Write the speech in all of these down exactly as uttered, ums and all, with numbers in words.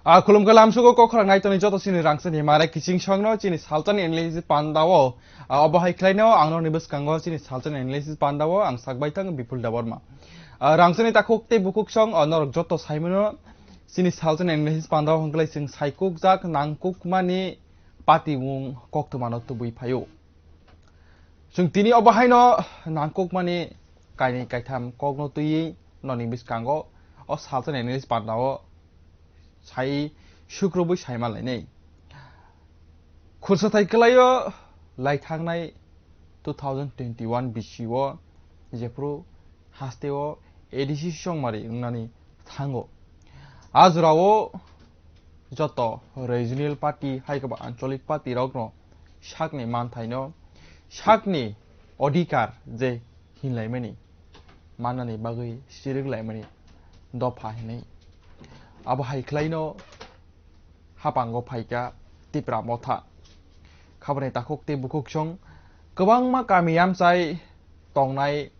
A khulumkha lamsugo kok khorang nai toni joto chini rangchani mare kiching songno chini salchani analysis pandao, a, obo hai khlaino ang norokni bwskango chini salchani analysis pandao ang sakbai thang Bipul Debbarma. A, rangchani takhuk tei bukhuk song, a, norok joto saimano chini salchani analysis pandao hwnklai chwng saikukjak nangkukmani patimung koktwmano tubui phaio. Chwng tini obo haino nangkukmani kainwi kaitham kokno twiwi noni bwskango o salsa nini pandao sai sukrubwi saima lainai. Khursa thai kwlaio lai thangnai two thousand twenty-one bisio jephru hasteo A D C chongmari wngnani thango. A jorao joto regional party hai khe ba ancholic party rokno sakni manthaino, sakni odhikar je hinlaimani mannani bagwi chiriklaimani dopha hinwi. Abo hai khlaino hapango phaikha Tipra Motha. Khaboni takhuk tei bukhuk song kwbangma kami amchai tongnai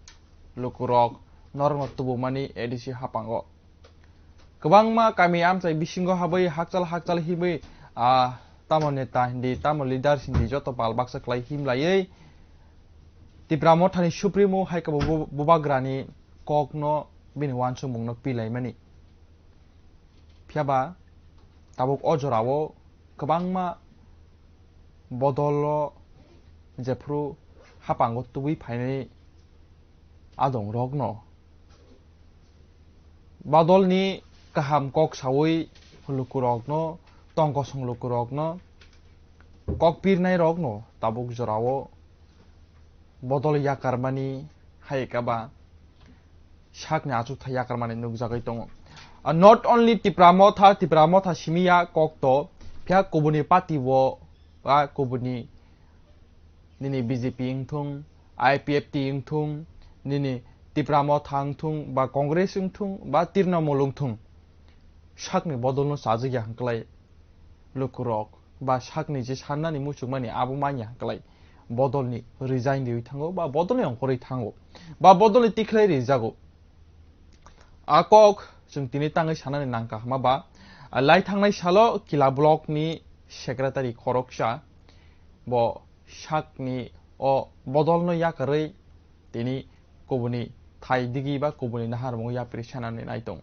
lukurok norokno tubumani A D C hapango. Kwbangma kami amchai bisingo habwi hakchal hakchal himwi, ah, tamo neta hindi, tamo leaders hindi joto pal baksa khlai himlaiwi Tipra Mothani Supremo hai khe bo bu-, bubagrani kokno bini uansukmungno pilaimani. Phiya ba tabuk o jorao kwbangma bodolo jephru hapango tubui phainai adongrokno, bodolni kaham kok saui lukurokno, tong kosong lukurokno, kok pirnairokno tabuk jorao bodol yakarmani hai khe ba sakni achukthai yakarmani nukjagwi tongo. Ah, not only Tipra Motha, Tipra Motha simi ya kok to, phiya kubuni party o, ba kubuni nini B J P wngthung, I P F T wngthung, nini Tipra Motha wngthung, ba Congress wngthung, ba Trinamool wngthung, sakni bodolno chajak ya hwnklai lukurok ba sakni je sannani muchungmani abo manya hwnklai bodolni resign riwi thango ba bodolni ongkhorwi thango ba bodolni tikhlai rijago. A kok chwng tini tangwi sanani nangkha hwnba ba, a, lai thangnai salo Kila block ni secretary khoroksa bo sakni o bodolno yakarwi tini kubuni thai digi ba kubuni naharmungo yapri sanani naitung.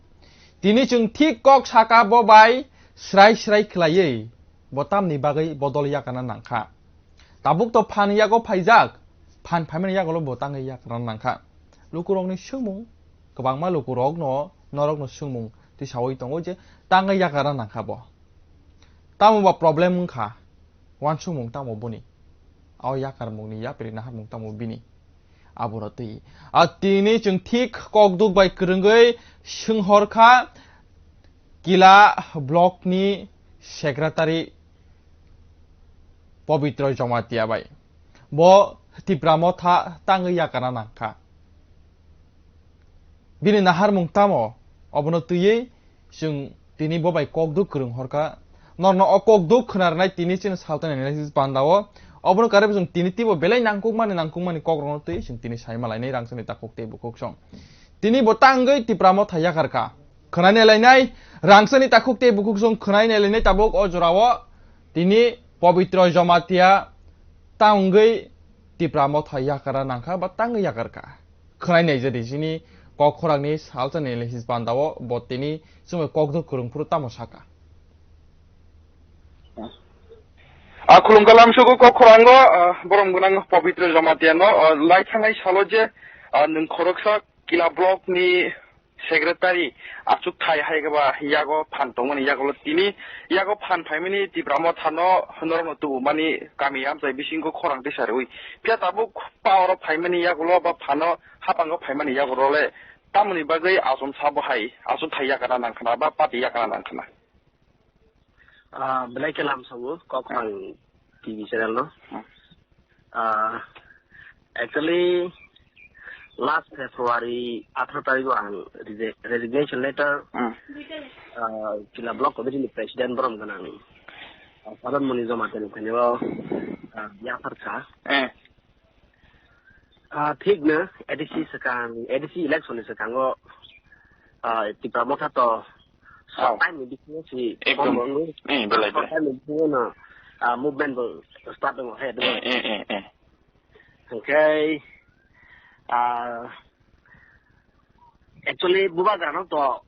Tini chwng thik kok saka bo bai srai srai khlaiwi bo tamni bagwi bodol yakana nangkha. Tabuk to phan yago phaijak, phan phaimani yago bo tangwi yakana nangkha. Lukurokni swngmung, kwbangma lukurokno, norokno swngmung tisawi tongo je tangwi yakana nangkha bo. Tamo ba problem wngkha? Wansukmung tamo boni? Ao yakarmungni yapri naharmung tamo bini? Aboro twi. A tini chwng thik kokduk bai kwrwngwi swnghorkha Kila block ni secretary Pobitro Jamatia bai. Bo Tipra Motha tangwi yakana nangkha. Bini naharmung tamo? Obono twiwi chwng tini bo bai kokduk kwrwng horkha. Norno o kokduk khwnarnai tini chini saltani analysis bandao. Obono karwi chwng tini teibo belai nangkukmani nangkukmani kokrokno twiwi chwng tini saima lainai rangchakni takhuk tei bukhuk song. Tini bo tangwi Tipra Motha yakarkha. Khwnai nai lainai rangchakni takhuk tei bukhuk song khwnai nai lainai tabuk o jorao tini Pobitro Jamatia tangwi Tipra Motha yakara nangkha ba tangwi yakarkha. Khwnai naijadi chini kok khorangni salsa ni lehis bandao bo tini chwngno kokduk kwrwng phuru tamo saka. A khulumkha lamsogo kok khorang o, ah, borom gwnang Pabitra Jamatia no, ah, lai thangnai salo je, ah, nwng khoroksa Kila block ni secretary achukthai hai khe ba yago phan tongmani yagulo tini yago phan phaimani Tipra Motha no norok no tubumani kami amchai bisingo khorang tisa rwi. Phiya tabuk power o phaimani yagulo ba phano hapango phaimani yagulo le tamoni bagwi achomsa bo hai achukthai yakana nangkhna ba party yakana nangkhna. Ah, belai khe lamsao, kok ang T V channel no. Hmm. Ah, actually, last February atharo tarikh o ang resi-, resignation letter, Hmm. ah, Kila Block Committee ni President borom gwnang, ah, Sadan Muni Jamatia ni thani o, ah, yaphar kha. Eh. Ah, thik no, A D C swkang, A D C election ni swkango, ah, Tipra Motha to short Oh. time ni bisingo si Ekdom. form wngwi, Eh, belai, short belai. time ni bisingo no, ah, movement bo start wngo hai, Eh, eh, eh, eh. Hwnkhe, ah, actually, bubagrano to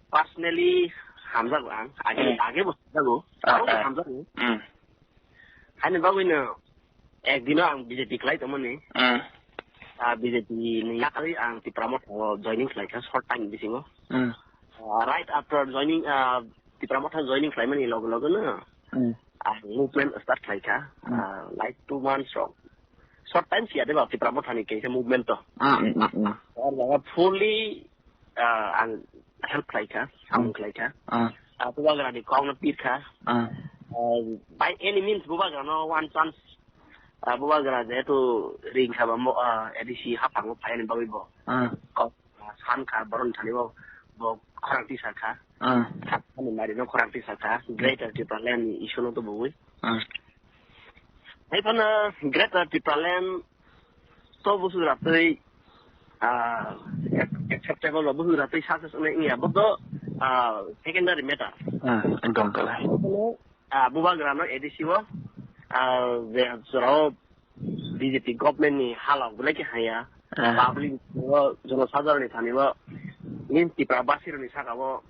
personally hamjago ang, age, Hmm. age bo hamjago, Ah, aro bo ah. hamjago. Hmm. Haini bagwino ekdino ang B J P khlai tongmani. Hmm. Ah, B J P ni yakarwi ang Tipra Motha o joining khlai kha short time bisingo. Hmm. Ah, right after joining, ah, Tipra Motha joining khlaimani loge loge no Hmm. ang movement start khlai kha. Hmm. Ah, like two months rok. Short time siya de ba Tipra Motha ni kaisa movement to. Hmm, hmm, hmm, hmm. Oro jaga fully ah, ang help khlai kha, samung Hmm. khlai kha. Ah. Ah, bubagrani kokno pir kha. Ah. Ah, by any means bubagrano one chance, ah, bubagra jehetu ring kha ba mo-, ah, A D C haphango phaiyani bagwi bo. Ah. Kok, ah, san kha, boroni thani bo, bo khorang tisa kha. Ah. Ani marino khorang tisa kha. Greater Tipraland ni issue no to bugwi. Ah. Hai phano Greater Tipraland to busu ratwi, ah, ac-, acceptable ba busu ratwi success wngnai wngya, bo to, ah, secondary matter. Hmm, ekdom belai. Bo phano, ah, bubagrano A D C o, ah, je jorao B J P government ni halok belai khe haya, Hmm. public o jonosadharoni thani o, means Tipra basirokni saka o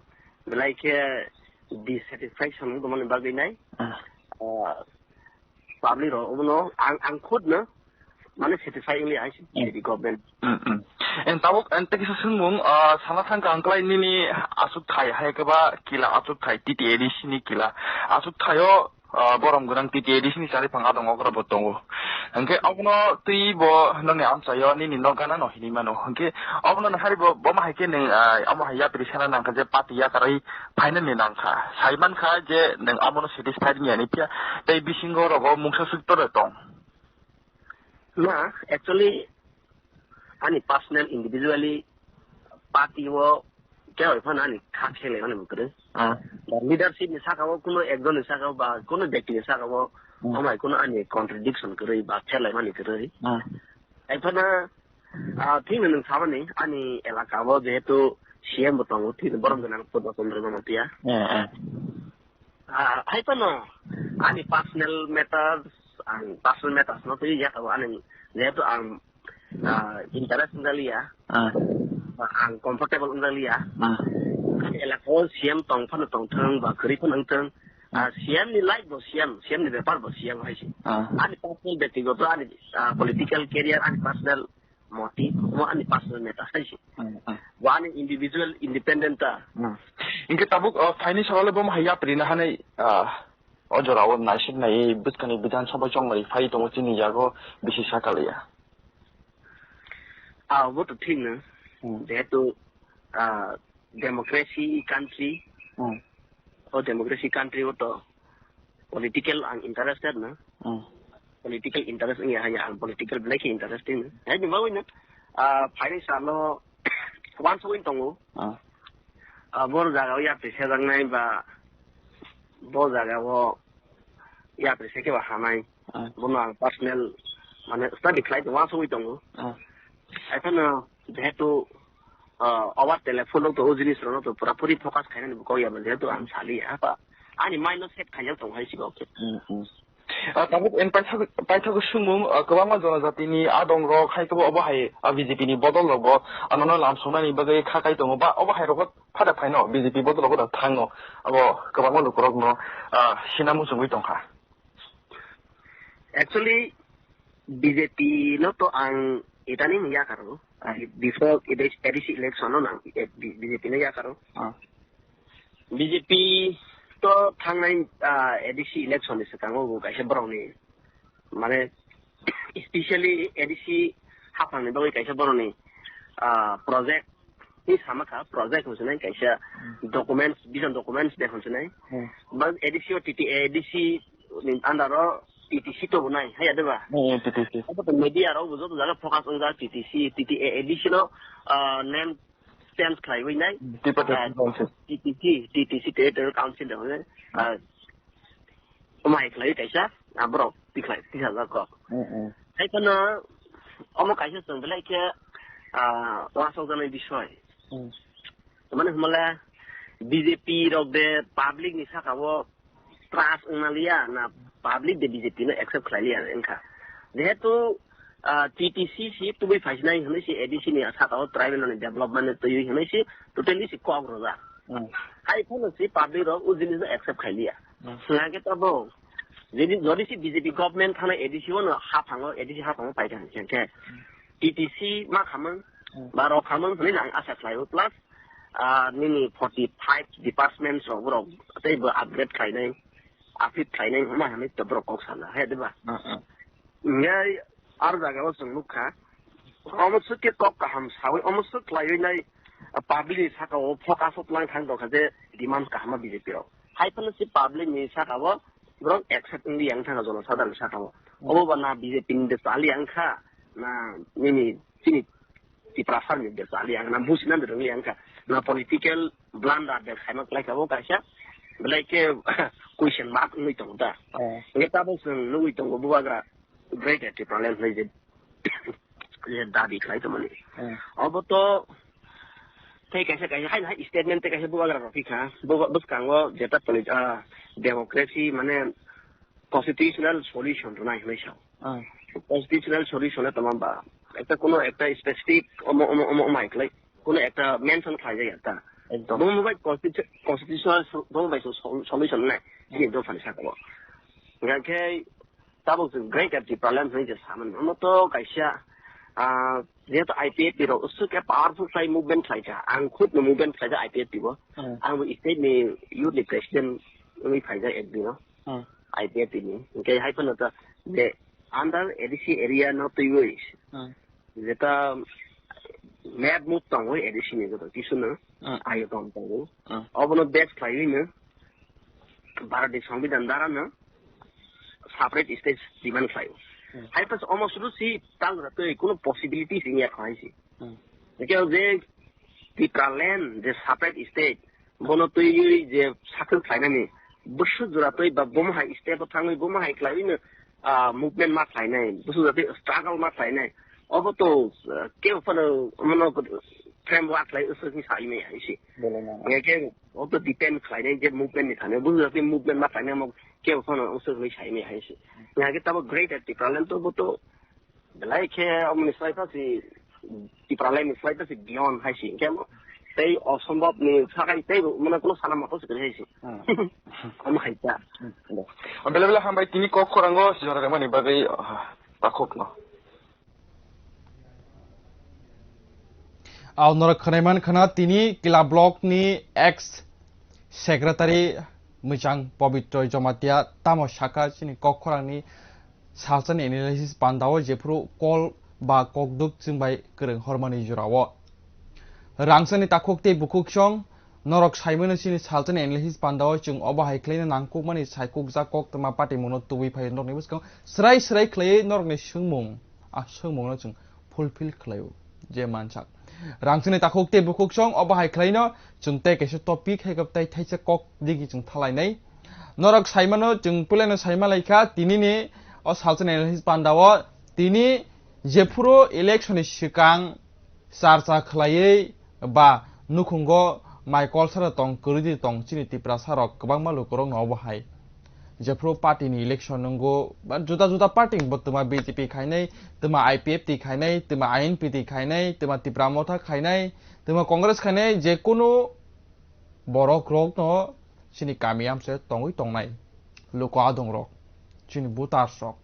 belai khe dissatisfaction wng tongmani bagwi nai. Hmm. Ah, public rok obono ang, ang khud no mane satisfy wngya hai se Hmm. B J P government. Hmm, hmm. En tabuk, en tei kisa swngmung, ah, sana thangkha ang klai nini achukthai hai khe ba kila achukthai T T A D C ni kila achukthai o, ah, borom gwnang T T A D C ni chariphang adong okra bo tongo. Hwnkhe abono twi bo nokni amchaio nini nok gana no hinwi mano. Hwnkhe abono nahari bo, bo ma hai khe nwng, ah, amo hai yapri sana nangkha je party yakarwi phainani nangkha. Saimankha je nwng abono satisfied wngya ni phiya tei bisingo rogo mungsa suk tore tong. Na, actually, ani personal individually party o khe oi phano ani kha khelai mani kwrwi. Ah. Ba leadership ni saka o kuno ekjon ni saka o ba kuno bekti ni saka o Hmm. amai kuno ani contradiction kwrwi ba khelai mani kwrwi. Ah. Ai phano Ah, thik no nwng samani, ani elaka o jehetu C M bo tongo, thik no borom gwnang Purba Chandra Jamatia. Eh, eh. Ah, hai phano ani personal matters, ang personal matters no twi ya tabuk ani jehetu ang, ah, interest wngjalia, Ah. ang comfortable wngjalia. Ah. Ani elaka o C M tong phano tongthwng ba kwrwi phano wngthwng, Ah, C M ni life bo C M, C M ni bepar bo C M hai se. Ah. Ani personal bektigoto ani, ah, political career, ani personal motive, omo ani personal matter hai se. Hmm, hmm. Bo ani individual independent ta. Hmm. Hingke tabuk, ah, phaini salo le bo ma hai yapri na hanai, ah, o jora o naisik nai bwskani Bidhan Sabha chonglai phai tongo chini yago bisi sakaliya. Ah, bo to thik no. Hmm. Jehetu, ah, democracy country, Hmm. o democracy country o to political ang interested no. Hmm. Political interest wngya hanya ang political belai khe interesting no. Hai ni bagwi no, ah, phaini salo wansugwi tongo. Hmm. Ah, bor jaga o yapri sejaknai ba bo jaga o yapri se khe ba hanai. Ah. Bono ang personal, mane, study khlai tongo, uansugwi tongo. Ah. Ekheno jehetu, ah, over telephone rok to o jinis rok no to pura puri focus khainani bo kok ya, jehetu ang sali ya, apa ani mind no set khaijak tongo hai sigo. Hmm, hmm. Ah, tabuk en paithak, paithak sumung, ah, kwbangma jonojatini adong rok hai kebo obo hai, ah, B J P ni bodol rok bo, ah, nono lam sungnani bagwi kha kai tongo ba obo hai rok phada phaino B J P bodol rok da thangno abo kwbangma lukurok no, ah, sina muchungwi tongkha. Actually, B J P no to ang itani ni yakaro. Ah. Before A D C election no nang, eh, B-, B J P no yakaro. Ah. B J P to thangnai, ah, A D C election ni swkango bo kaisa borok ni, mane, specially A D C haphang ni bagwi kaisa borok ni, ah, project ni sama kha, project hwnwi swnai kaisa Hmm. documents, vision documents de hwnwi swnai. Hmm. Ba A D C o T T A D C ni under o T T C to bo nai, haya de ba? Hmm, T T C. Abo to media rok bo joto jaga focus wngjak T T C, T T A D C no, ah, name change khlaiwi nai. Tripartite Ah, Council. T T C, T T C Territorial Council de hwnwi. Ah, Omo hai khlaiwi kaisa, ah, borok tikhlai, tikha jak kok. Mm, mm. Hai kheno, omo kaisa chwng belai khe, ah, uansukjaknai bisoi. Mm. Mane hwnmale B J P rok de public ni saka o trust wngna liya, na public de B J P no accept khlai liya wngkha. Jehetu, ah, T T C si tubui phaisinai hwnwi si A D C ni saka o tribal ni development ni twiwi hwnwi si totally si kok rwjak. Mm. Hai phano si public rok o jinis no accept khlai liya. Hmm. Hwnkhe tabuk, jodi, jodi se B J P government thangna A D C o no haphango, A D C haphango paikha hwnkhe, Hmm. T T C ma khamang, Hmm. ba rok khamang hwnwi ang asa khlaio. Plus, ah, nini forty five departments rok borok tei bo upgrade khlainai, upgrade khlainai hwnma hwnwi to borok kok sana, he diba? Hmm, hmm. Ngai, aro jaga o chwng nukha. Omo swk khe kok kaham sawi, omo swk khlaiwi nai, ah, public ni saka o focus o tlang thang tongkha je demand kaham ma B J P rok. Hai phano si public ni saka o borok accept wngwi yang thangkha jono sadharoni saka o. Hmm. Obo ba na B J P ni de chali yang kha, na nini chini Tiprasa ni de chali yang, na buchina de rwngwi yang kha, na political blunder de khaima klai kha bo kaisa, belai khe question mark wngwi tongo da. Hmm. Nge tabuk chwng nugwi tongo bubagra Greater Tipraland hwnwi je, je dabi khlai tongmani. Hmm. Obo to tei kaisa kaisa hai hai statement tei kaisa bubagra rw phi kha. Buba-, bwskango jeta poli-, ah, democracy mane constitutional solution rwnai hwnwi sa. Hmm. Constitutional solution e tongma ba ekta kono ekta specific omo, omo, omo, omo hai khlai kono ekta mention khlai jaya ta. Ekdom. Bomo bai constitu-, constitutional so-, bomo bai so-, sol-, solution nai. Hmm. Chini dophani saka o. Hingkhe tabuk chwng Greater Tipraland hwnwi je samani. Omo to kaisa, ah, jehetu I P F T rok aswk khe powerful khlai movement khlai kha. Ang khud no movement khlai kha I P F T bo. Hmm. Ang bo state ni youth ni president wngwi phaijak ekdino. Hmm. I P F T ni. Hingkhe hai phano to je under A D C area no twiwi Hmm. jeta map move tongo A D C ni joto kisu no Hmm. ayo tong tongo. Hmm. Obono base khlaiwi no Bharat ni Songbidan dara no separate state demand khlaio. Hmm. Hai pas omo suru si tal ratoi kuno possibility sing ya khai si. Hmm. Hingkhe o je Tipraland je separate state bono twiwi je sakhwk khlainani bwswk jora twi ba bomo hai step o thangwi bomo hai khlaiwi no, ah, movement ma khlainai, bwswk jora twi struggle ma khlainai. Obo to, ah, kebo phano mano framework khlai uswk ni sai maya hai si. Belai nang. Hingkhe obo to depend khlainai je movement ni thani bwswk jora twi movement ma khlainai mo kebo phano uswk ni sai maya hai si. Hingkhe tamo Greater Tipraland to bo to Belai khe omoni slai ta si Tipraland ni slai ta si beyond hai si, hingkhe mo tei osombab ni sakai tei bo mane kono sana mata si hai si. Hmm. Omo hai ta. Hmm. Bele bele hambai tini kok khorango jora remani bagwi, ah, takhuk no. Ao norok khwnai man khna tini Kila block ni ex secretary Mwichang Pabitra Jamatia tamo saka chini kok khorang ni salsa ni analysis panda o jephuru kol ba kokduk chwng bai kwrwng hormani jora o. Rangchak ni takhuk tei bukhuk song norok sai mano chini salsa ni analysis panda o chwng obo hai khlai no nangkuk mani sai kukjak koktwma party mung no tubui phai norok ni bwskango swrai swrai khlai norok ni swngmung a swngmung no chwng fulfill khlaio je mansak. Rangchini takhuk tei bukhuk song obo hai khlaino chwng tei kaisa topic hai khe tei thaisa kok digi chwng thalainai. Norok saimano chwng puilano saima laikha tinini o salsa ni analysis pandao tini jephuru election ni swkang charcha khlaiwi ba nukhungo mai kolsara tong kwrwidi tong chini Tiprasa rok kwbangma lukurokno obo hai. Jephru party ni election nungo, ba juda juda party ni bo twma B J P khainai, twma I P F T khainai, twma I N P T khainai, twma Tipra Motha khainai, twma Congress khainai, je kunu borok rok no chini kami amse tongwi tongnai luku adong rok, chini voters rok.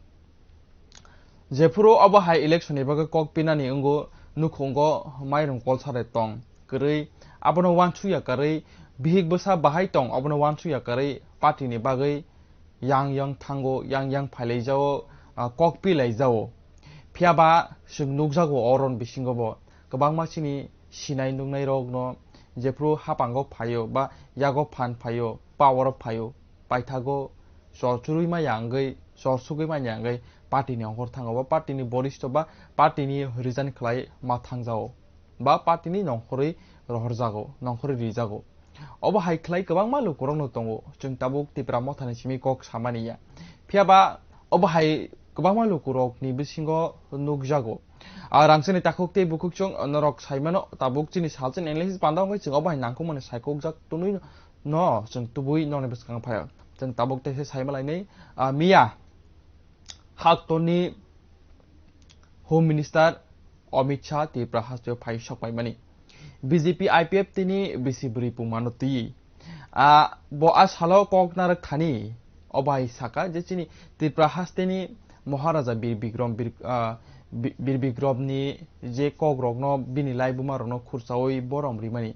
Jephuru obo hai election ni bagwi kok pinani wngo, nukhungo mairum kolsare tong kwrwi, abono wansukya kwrwi, bihik bwsa bahai tong, abono wansukya kwrwi party ni bagwi yang yang thango, yang yang phailaijao, ah, kok pilaijao. Phiya ba chwng nukjago o ron bisingo bo kwbangma chini sinai nuknai rokno jephuru hapango phaio ba yago phan phaio, power o phaio, paithago chor churwi manya wngwi, chor sugwi manya wngwi party ni ongkhor thango ba party ni boristo ba party ni resign khlai ma thangjao ba party ni nongkhorwi rohorjago, nongkhorwi rijago. Obo hai khlai kwbangma lukurokno tongo. Chwng tabuk Tipra Mothani simi kok samani ya. Phiya ba obo hai kwbangma lukurokni bisingo nukjago. A rangchakni takhuk tei bukhuk chwng norok saimano tabuk chini salsa analysis panda wngwi chwng obo hai nangkukmani saikokjak tonwi no chwng tubui nokni bwskango phaio. Chwng tabuk teisa saima lainai, a, miya haktorni Home Minister Amit Shah Tripura hasteo phai sokpaimani. B J P I P F tini bisi bwrwi pungmano twiwi. A, bo a salo kok narwk thani, obo hai saka je chini Tripura hasteni Maharaja Bir Bikram Bir, a, Bi-, Bir Bikramni je kokrokno bini laibumarokno khursaui borom rimani.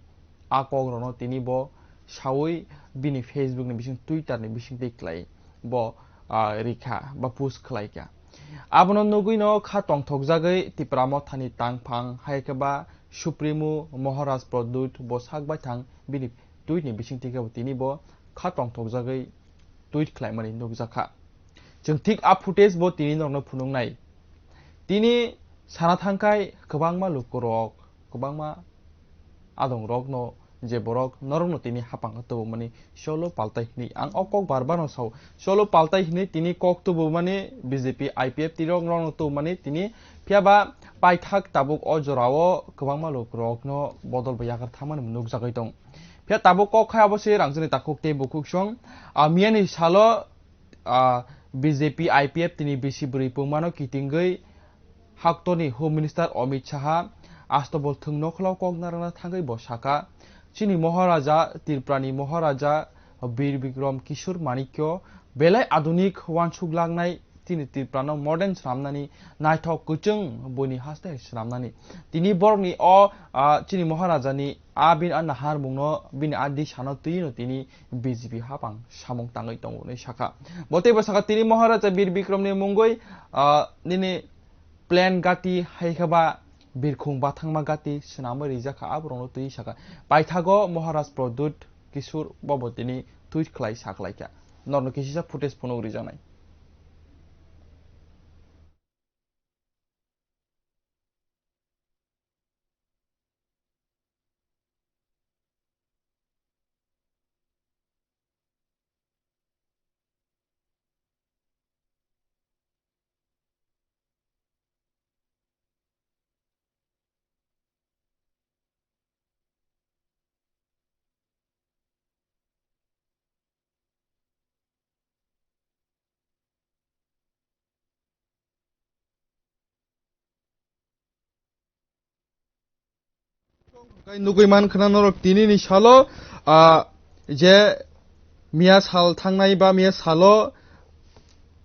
A kokrokno tini bo saui bini Facebook ni bising, Twitter ni bising twi klai bo, ah, rikha ba post khlaikha. Abono nugui no kha tongthokjagwi Tipra Mothani tangphang hai khe ba Supremo Maharaj Pradyut bo sak baithang bini tweet ni bising twi khe bo tini bo kha tongthokjagwi tweet khlaimani nukjakha. Chwng thik a footage bo tini norokno phunuknai. Tini sana thangkhai kwbangma lukurok, kwbangma adongrokno je borok norokno tini hapang tubumani solo paltai hwnwi. Ang o kok bar bar no sao. Solo paltai hwnwi tini kok tubumani B J P I P F tirok norokno tubumani tini phiya ba paithak tabuk o jorao kwbangma lukurokno bodol bai yakarthamani nukjagwi tong. Phiya tabuk kok khai abo se rangchakni takhuk tei bukhuk song, ah, miyani salo, ah, B J P I P F tini bisi bwrwi pungmano kitingwi haktorni Home Minister Amit Shah astobol thwng nokhlao kok narwkna thangwi bo saka, chini Maharaja, Tripurani Maharaja Bir Bikram Kishore Manikya belai adunik uansuk laknai, chini Tripurano modern swnamnani, naithok kwchwng buini haste swnamnani. Tini borokni o, ah, chini Maharajani a bini a naharmungno, bini a disano twino tini B J P hapang samung tangwi tongo hwnwi sakha. Bo teibo sakha, tini Maharaja Bir Bikramni mungwi, ah, nini plane gati hai khe ba birkhung bathangma gati swnamwi rijakha, aborokno twi sakha. Paithago Maharaj Pradyut Kishore bobo tini tweet khlai saklaikha. Norno kisisa footage phunuk rijaknai. Nugui man khna norok tini ni salo, ah, je miya sal thangnai ba miya salo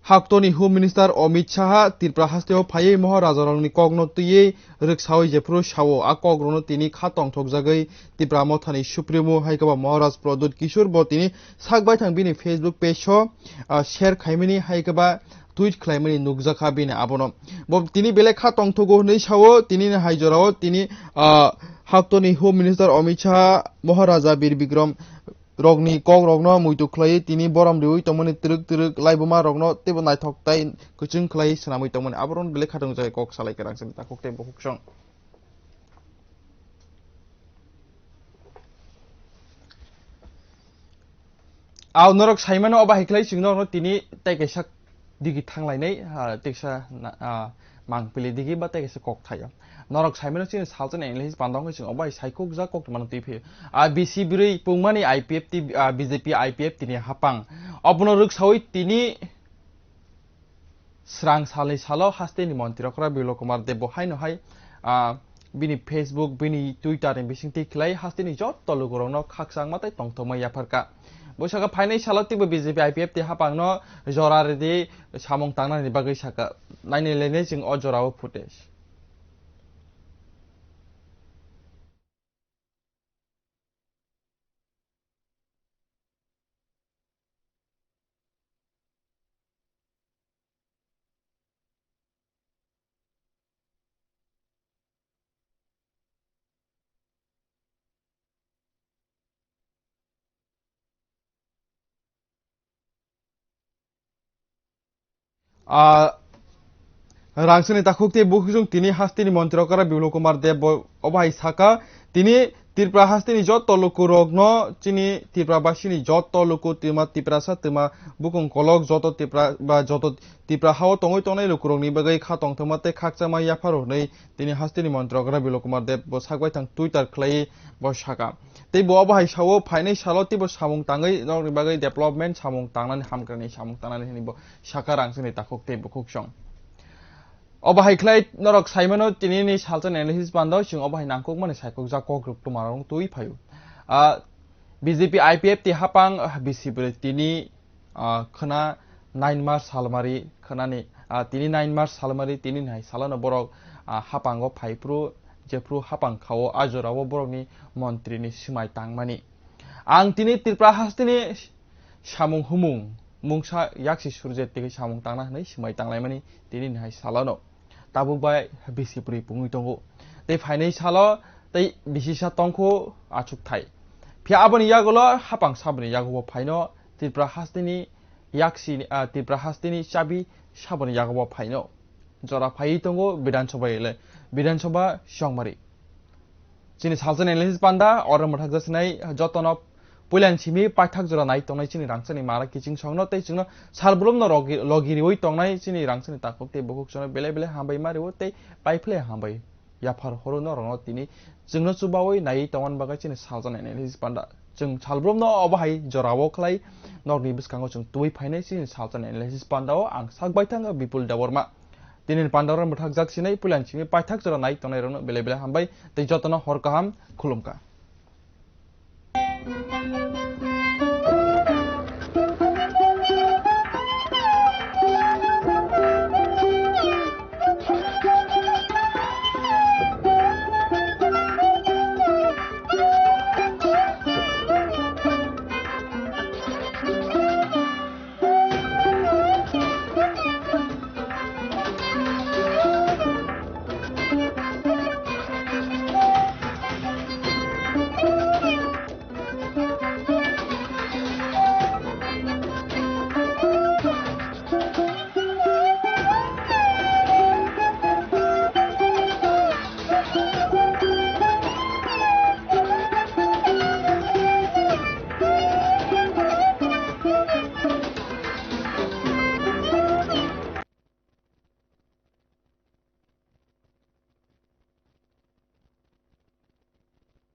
haktorni Home Minister Amit Shah Tripura hasteo phaiwi Maharajarokni kokno twiwi rwksaui jephuru sao, a kokrokno tini kha tongthokjagwi Tipra Mothani Supremo hai khe ba Maharaj Pradyut Kishore bo tini sak baithang bini Facebook page o, ah, share khaimani hai khe ba tweet khlaimani nukjakha bini abono. Bo tini belai kha tongthogo hwnwi sao, tini ni hai jorao tini, ah, haktorni Home Minister Amit Shah Maharaja Bir Bikram rokni kok rokno muitu khlaiwi tini borom riwi tongmani twrwk twrwk laibuma rokno teibo naithok tai kwchwng khlaiwi swnamwi tongmani aborokno belai kha tongjakha kok salai kwrang sini takhuk tei bukhuk song. Aw norok saimano obo hai khlai chwng norokno tini tei kaisa digi thanglainai, ah, teksa na, ah, mangpili digi ba tei kaisa kok thaio. Norok saimano chini salsa ni analysis panda wngkhe chwng obo hai saikokjak kok twmano twi phio. Ah, B C bwrwi pungmani I P F T, ah, B J P I P F T ni hapang. Obono rwksaui tini srang salni salo hasteni montri okra Biplab Kumar Deb bo haino hai, ah, bini Facebook, bini Twitter ni bisingtwi khlai hasteni jotto lukurokno khakchangma tei tongthokma yapharkha. Bo saka phainai salo teibo B J P I P F T hapangno jora ridi samung tangnani bagwi saka. Naini lene chwng o jorao footage. Ah, Rangsani takhuk tei bukhuk chwng tini hasteni montri okra Biplab Kumar Deb bo obo hai saka, tini Tripura hasteni joto lukurokno chini Tripura basini joto luku twma Tiprasa twma bukung kolok joto Tripura ba joto Tripura hao tongwi tongnai lukurokni bagwi kha tongthokma tei khakchangma yapharo hwnwi tini hasteni montri okra Biplab Kumar Deb bo sakbaithang Twitter khlaiwi bo saka. Tei bo obo hai sao phainai salo teibo samung tangwi norokni bagwi development samung tangnani hamkrai samung tangnani hwnwi bo saka Rangsani takhuk tei bukhuk chwng. Obo hai khlai norok saimano tinini salsa analysis panda chwng obo hai nangkukmani saikokjak kok rok twmarok twi phaio. Ah, B J P I P F T hapang bisi bwrwi tini, ah, khwna nine March salmari khwnani, ah, tini nine March salmari tini hai salano borok, ah, hapango phaiphru jephru hapang khao a jorao borokni montrini swmai tangmani. Ang tini Tripura hasteni samung humung mungsa yaksi surjet tei samung tangna hwnwi swmai tanglaimani tini hai salano. Tabuk bai bisi bwrwi pungwi tongo. Tei phainai salo tei bisisa tongkho achukthai. Phiya aboni yagulo hapang saboni yagubo phaino Tripura hasteni yaksi, ah, Tripura hasteni chabi saboni yagubo phaino. Jora phaiwi tongo Bidhan Sabha ele, Bidhan Sabha Chongmari. Chini salsa analysis panda oro mwthakjak sinai jotono puilani simi paithak jora nai tongnai chini Rangsani mara kiching songno tei chwngno salbrumno rogi-, logi riwi tongnai chini Rangsani takhuk tei bukhuk chwngno belai belai hambai ma riwo tei paiphle hambai yaphar horo norokno tini chwngno chubawi naiwi tongna bagwi chini salsa analysis panda. Chwng salbrumno obo hai jorao khlai norokni bwskango chwng tubui phainai chini salsa analysis pandao ang sak baithang Bipul Debbarma. Tini pandao mwthakjak sinai puilani simi paithak jora nai tongnai rokno belai belai hambai tei jotono hor kaham khulumkha.